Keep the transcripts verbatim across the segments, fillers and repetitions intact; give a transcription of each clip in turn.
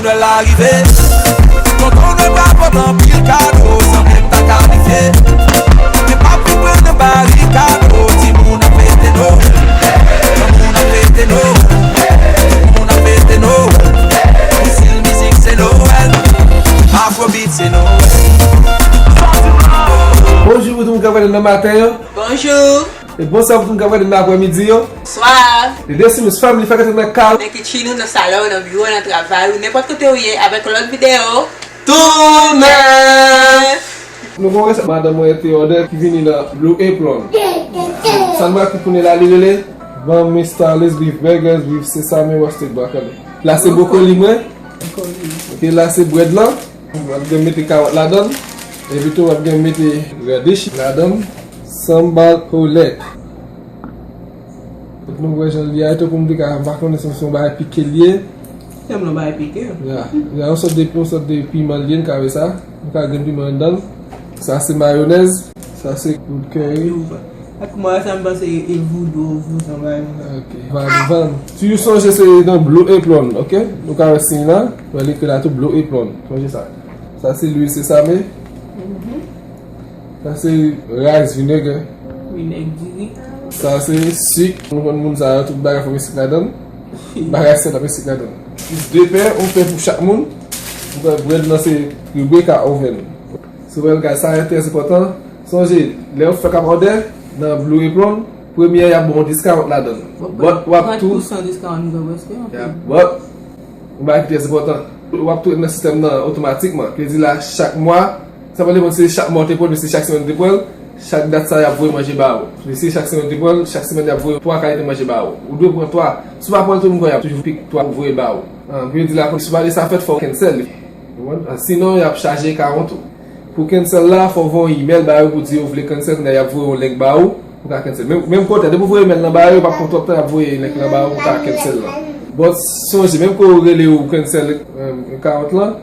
Nwèl la rive. Tonton Nwèl pral pote anpil kado, sanble m ta kalifye. Men pa vin pran nan barikado, timoun ap fete Nwèl. Granmoun ap fete Nwèl. Timoun ap fete Nwèl. Stil mizik se Nwèl. Afrobeat se Nwèl. Bonjou pou tout moun k ap gade nan maten an. Bonjou. E bonswa pou tout moun k ap gade nan aprèmidi yo. Swa. E Destiny Family fèk antre nan kay. Nan kichen ou, nan salon, nan biwo, nan travay ou, nenpòt kote ou ye, avèk yon lòt videyo. Tou nèf! Nou gen yon resèt madanm mwen te òdè ki vini nan Blue Apron. Sa n pral konnen la, li rele Banh Mi, Starless Beef Burgers with Sesame Roasted Broccoli. La se bwokoli mwen. Ok, la se brèd lan. W ap gen mete kawòt ladan l. Epi tou w ap gen mete radish ladan l. Sambal Colette. Donk nou wè jan l ye a, tankou m te ka, m pa konnen si se yon bagay pike l ye. Sanble yon bagay pike. Ya, ya, yon sòt de, yon sòt de piman l ye, n ka wè sa. Nou ka gen piman anndan l. Sa se mayonèz, sa se poud kari. Ak mwen sa m panse e voodoo, vouzan bagay konsa. Ok. Van, van. Si w sonje se nan Blue Apron, ok? Nou ka wè siy la, wè l ekri la tou Blue Apron. Sonje sa. Sa se lwil sesame. Mhm. Sa se rice vinegar. Vinèg diri. Sa se sik. Nou konn moun sa yo, tout bagay fò met sik ladan l. Bagay sèl ap met sik ladan l. Plis de pen, yon pen pou chak moun. Nou konn brèd lan se ribrik a oven. Sou wè l, guys, sa trè enpòtan. Sonje, lè w fè kòmandè nan Blue Apron, premye y ap ba w yon discount ladan l. But w ap tou trant pousan discount nou gen prèske. Yeah, but yon bagay ki trè enpòtan. W ap tou nan sistèm nan otomatikman. Ki vle di la, chak mwa, sa pa depann si se chak mwa w te pran l, si se chak semèn w te pran l, chak dat sa y ap voye manje ba ou. Si se chak semèn w te pran l, chak semèn y ap voye twa kalite manje ba ou. Ou dwe pran twa. Si w pa pran l tou, m kwè y ap toujou pik twa pou voye ba ou. Ah, ki vle di la, si w pa vle sa fèt, fò w cancel li. Ou konprann? Ah, sinon, y ap chaje kawont ou. Pou cancel la, fò w voye yon email ba yo pou di yo vle cancel, kounye a y ap voye yon link ba ou pou ka cancel. Menm, menm kote, depi w voye email lan ba yo, yo p ap pran twòp tan, y ap voye link lan ba ou pou ka cancel lan. But sonje, menm ke w rele yo cancel, euh, kawont lan,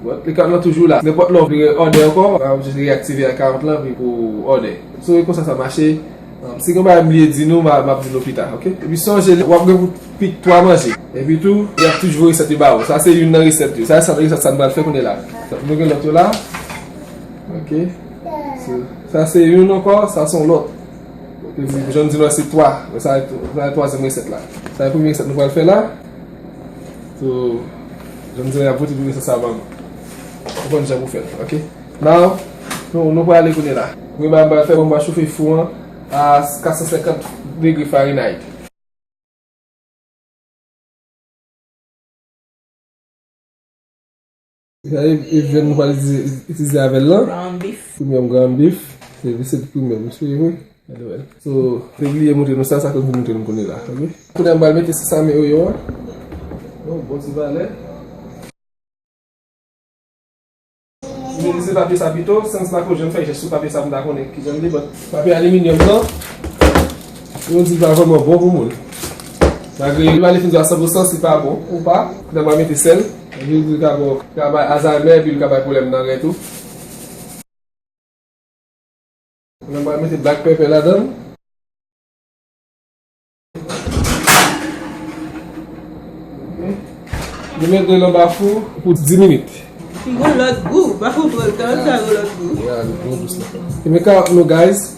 but kawont lan toujou la. Nenpòt lè w vle òdè ankò, w ap jis reaktive kawont lan, epi pou w òdè. So, e konsa sa mache. Um, si gen bagay m bliye di nou, m a, m ap di nou pita, ok? Epi sonje, w ap gen pou pik twa manje. Epi tou, y ap toujou voye resèt yo ba ou. Sa se youn nan resèt yo. Sa se resèt sa n pral fè kounye a la. Nou gen lòt yo la. Ok. So, sa se youn ankò, sa se yon lòt. Ok, jan m di nou se twa. Sa, sa se twazyèm resèt la. Sa se premye resèt nou pral fè la. So, jan m di nou, y ap voye tout resèt sa ban nou. Ou konn jan pou fè l, ok? Now, nou, nou prale kounye a la. Premye bagay m pral fè, bon, m pral chofe fou an a kat san senkant degre Fahrenheit. Sa e, e vyann nou pral itilize, itilize avè l lan. Ground beef. Premye m ground beef. Se, se premye m, se vre. Gade wè. So, te bliye montre nou sa, sa ke m montre nou kounye a la, ok? Kounye a m pral mete sesame oyon an. Yon bon ti valè. M itilize papye sa pito, sans pa ke jan m fè jès sou papye sa m ta konnen kijan l ye, but papye aliminyòm nan, yo di l pa vrèman bon pou moun. Malgre li pa fin di a san pou san si pa bon ou pa, kounye a m pral mete sèl, li di l ka bon, ka bay Alzheimer, epi l ka bay pwoblèm nan ren tou. Kounye a m pral mete black pepper ladan l. Ok. Nou mete l anba fou pou dis minit. Li gon lòt gou, pa konprann, kawòt sa gon lòt gou. Ya, li gon gou sa. E men kawòt nou, guys.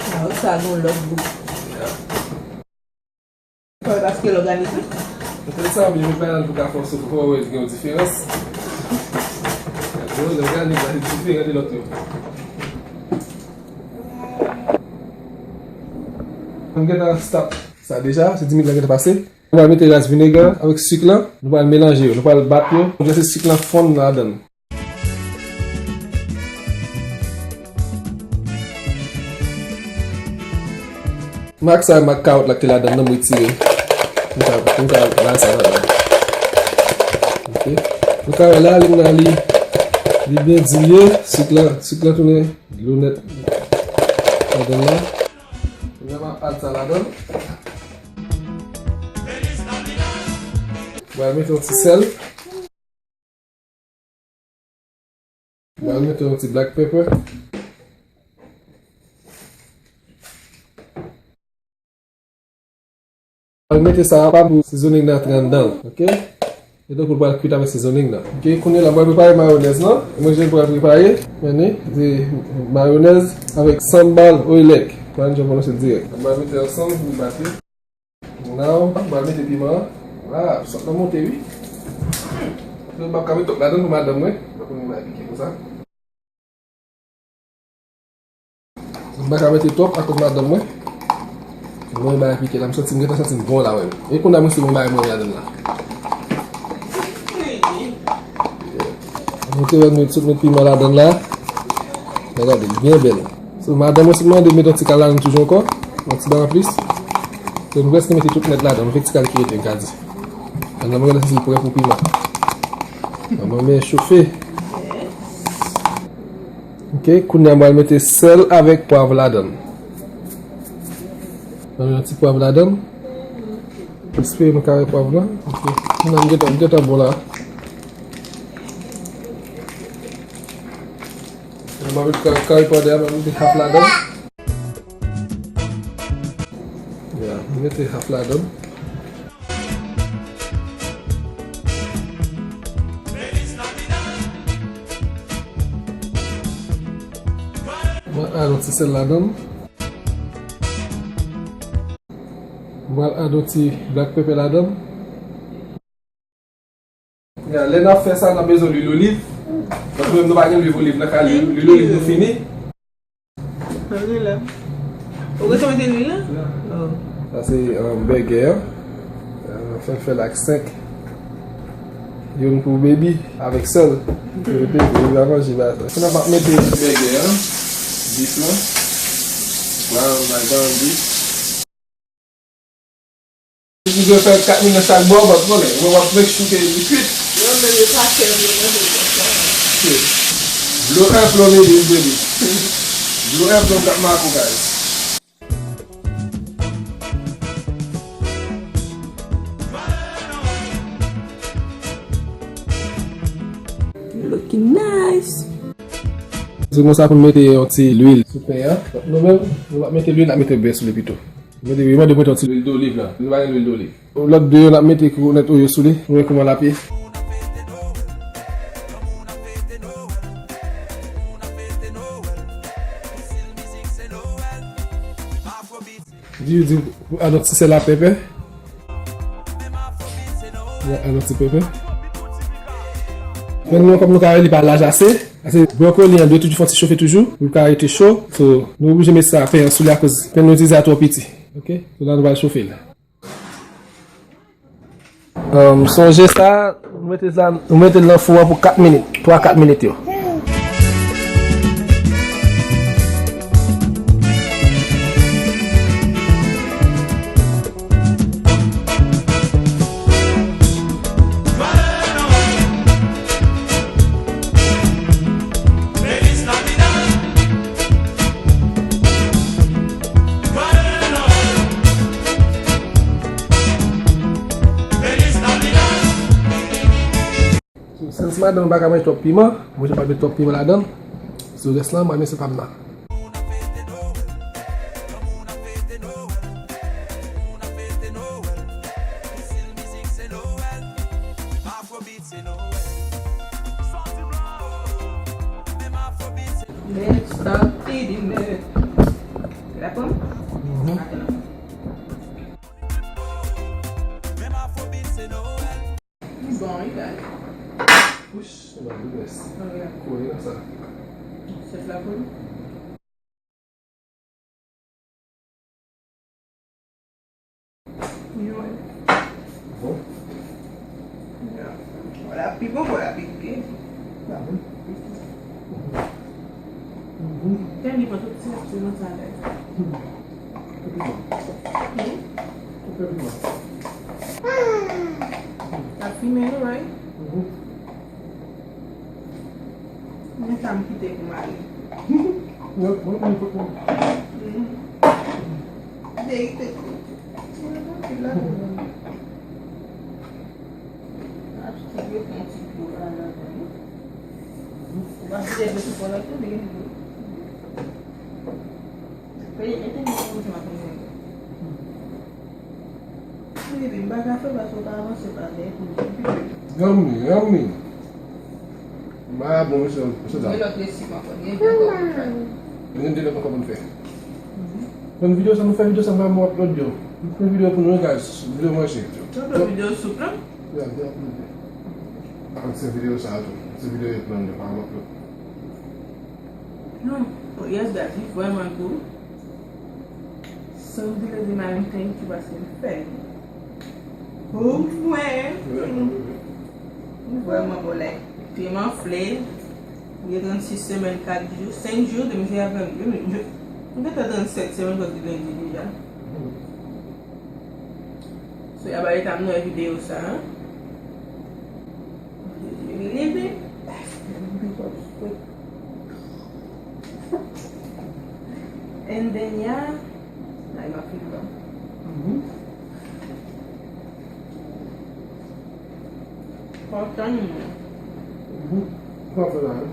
Kawòt sa gon lòt gou. Fò paske l òganik wi. Mwen te sa, men mwen pa nan pou ka fè w sou pou wè gen yon diferans. Gade, l òganik la, li diferan de lòt yo. Mwen gentan stop sa deja, se dis minit la gentan pase. Nou pral mete rice vinegar avèk sik lan, nou pral melanje yo, nou pral bat yo, pou lèse sik lan fonn ladan l. M ak sa, m ak kawòt la ki te ladan nan, m retire. M ka, m ka bay sa ladan. Ok. Nou ka wè la, li, li, li byen dilye, sik lan, sik lan tounen dlo nèt ladan la. Kounye a m ap add sa ladan. M pral mete yon ti sèl. M pral mete yon ti black pepper. M Mwen mete sa pa pou seasoning nan antre anndan l, oke? E donk, ou pral kwit avèk seasoning nan. Oke, kounye a la, mwen prepare mayonèz lan. Mwen, je pral prepare, men ni, se mayonèz avèk sambal oelek. Mwen, je pwononse l dirèk. Mwen mete ansanm pou bati. Now, mwen mete piman. Wa, sòt lan monte, wi. Mwen pa ka met twòp ladan l pou madanm mwen. Mwen konnen bagay pike konsa. Mwen pa ka mete twòp akoz madanm mwen. Mwen bay pike la, m santi m gentan santi m bon la, wè. E kounye a mwen se mwen bay mwen ladan la. Mwen te wè nou sot met piman ladan la. Men gade, li byen bèl. So, madanm mwen sot mande met yon ti kal ladan toujou ankò. Yon ti bagay anplis. So, nou prèske mete tout nèt ladan. Yon ti kal ki rete, m ka di. Pandan mwen gade si l prè pou piman. Manman men chofe. Ok, kounye a m pral mete sèl avèk pwav ladan l. Mwen yon ti pwav ladan l. Espere nou ka wè pwav lan. Ok, kounye a m gentan, m gentan bon la. Mwen mete kari, kari powder a, mwen mete half ladan l. Ya, mwen mete half ladan l. Mwen add yon ti sèl ladan l. Mwen add yon ti black pepper ladan l. Ya, lè n ap fè sa, n ap bezwen lwil oliv. Paske nou menm nou pa gen lwil oliv nan kay, lwil, lwil oliv nou fini. Ann gen la. Ou gentan mete lwil la? Ya. Oh. Sa se, um, bègè an. Uh, fè, fè l ak senk. Youn pou baby avèk sèl. Pou baby a manje ba sa. Kounye a m ap mete bègè an, beef lan. Brown, my brown beef. Ou gen fè kat minit nan chak bò, but konnen, w ap make sure ke li kwit. Yo menm yo pa kè yo manje konsa. Dlo en plonm ede m, baby. Dlo en plonm k ap make w, guys. Looking nice. Se konsa pou n mete yon ti lwil sou pen an. Nou menm, nou pa mete lwil, n ap mete bè sou li pito. Mete, yo mande pou mete yon ti lwil doliv la. Nou pa gen lwil doliv. Lòt de yo, n ap mete kokonèt oil sou li. Nou wè kòman l ap ye. Di, di, add yon ti sèl ak pèpè. Add yon ti pèpè. Pen nou, kòm nou ka wè, li pa laj ase. Paske brokoli an dwe toujou fè yon ti chofe toujou. Pou l ka rete cho. So, nou oblije met sa, pen an sou li akoz pen nou itilize a twò piti. Ok? So, la nou pral chofe l. Um, sonje sa, nou mete sa, nou mete l nan fou an pou kat minit, twa kat minit yo. So, since madanm pa ka manje twòp piman, mwen tou pa met twòp piman ladan l. So, rès lan, mwen men se pa m nan. Let's start eating it. Dakò? Mhm. Bon, wi, guys. Wouch, sa va de best. Kole nan sa. Chèf la kole. Bon. Wala, pi bon, wala, pi byen. Tèl li pran tout ti nan sa la. Sa fimen, wi, right? Men sa m kite pou m ale. Mwen, mwen, mwen, mwen. Verite tou. Mwen, mwen, mwen. Achte yo pran ti dlo la ladan. Ou pa vide dlo sou kò la tou, li gen dlo. Peye, mete dlo sou kò la tou. Epi m pa ka fè paske w pa avanse pa nèt ou. Yummy, yummy. Ba bon, mesye, mesye dam. Gen lòt resi m ap fè, gen de lòt m fè. Gen de lòt m fè. Konn videyo sa, nou fè videyo sa, m pa mwen upload yo. Nou fè videyo pou nou, guys. Videyo manje. Tonton videyo soup la? Ya, videyo upload yo. Ak se videyo sa tou. Se videyo yo plan yo, pa mwen upload. Non, oh, yes, guys, li vrèman gou. Sandile di mwen thank you paske m fè li. Pou mwen. Li vrèman bon, like, pye m anfle. Gen trannsis semèn, kat jou, senk jou, demen se avè m. M gentan trannsèt semèn, kòm di lendi deja. So, y ap ale ta m nan videyo sa, hein? And then, yeah, like, my feet go. Mhm. Fò w tann mwen. Mhm. Fò w fè la, hein?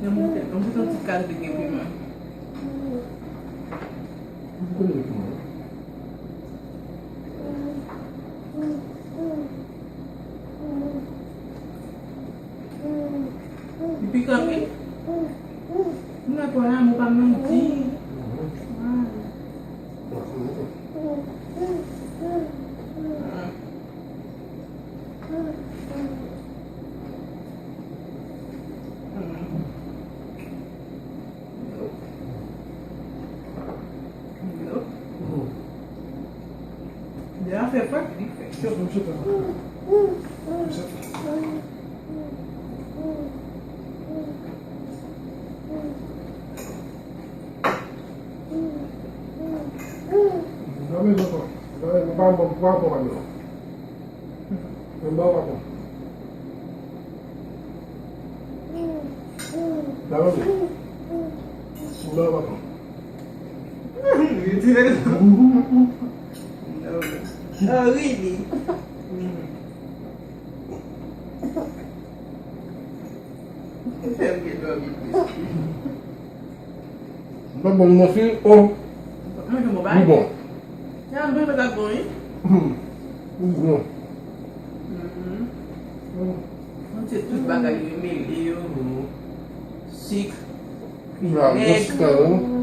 Yon moute, yon moute yon ti kal de gen piman. Li pikan wi. Mwen pran la, mwen pa manti. Lè a fè frèt, li fè cho. Oh, really? Fè m gen dòmi plis. Mwen bon, mwen fi, oh. Manje mwen bay. Li bon. Sa mwen mwen ta bon, wi. Hmm. Li bon. Mhm. Hmm. Mwen se tout bagay yo mele yo. Mhm. Sik. Wi, la, nèg. Mwen se ta, wi. Hmm.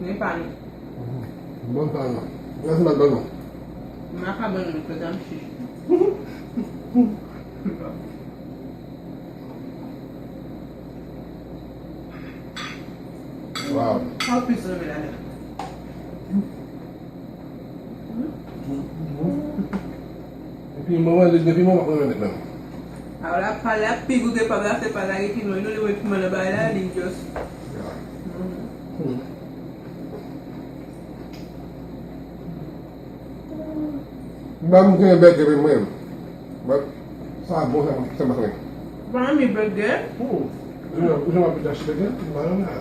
Men pa nou. Bon pa nou. Mwen se mal ban nou. M pa ka ban nou, kote m chich. Wow. Sa w plis renmen ladan? Epi mwen, mwen, depi mwen, mwen renmen menm. A la, pa la, pi gou ke pa la, se pa la, epi mwen, nou, li wè piman nan bagay la, li just. Hmm. Ban m gen bègè men mwen. But sa bon, sa, sa m pa konnen. Ban m bègè? Hmm. Ou jan, ou jan w ap achte bègè? M pa renmen la.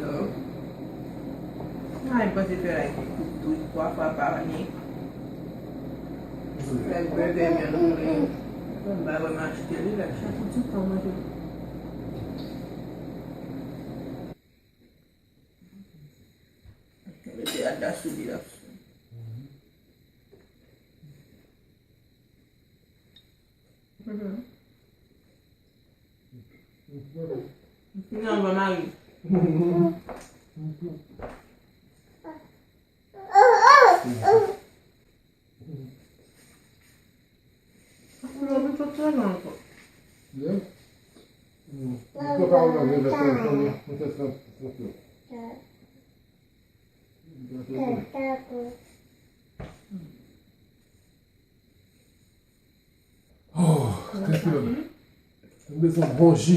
Non. Ay, m panse fè like li tou twa fwa pa ane. Like bègè m nan mwen. M pa renmen achte li, like chak yon ti tan manje. Mete ada sou li la. Mhm. Fini anvan mari. Koulè vin sot sèlman ankò. Yeah. Mm. Mwen pa wè nan vin vèt nan, mwen fè san, san fè. Oh, thank you, Lord. M bezwen bon ji.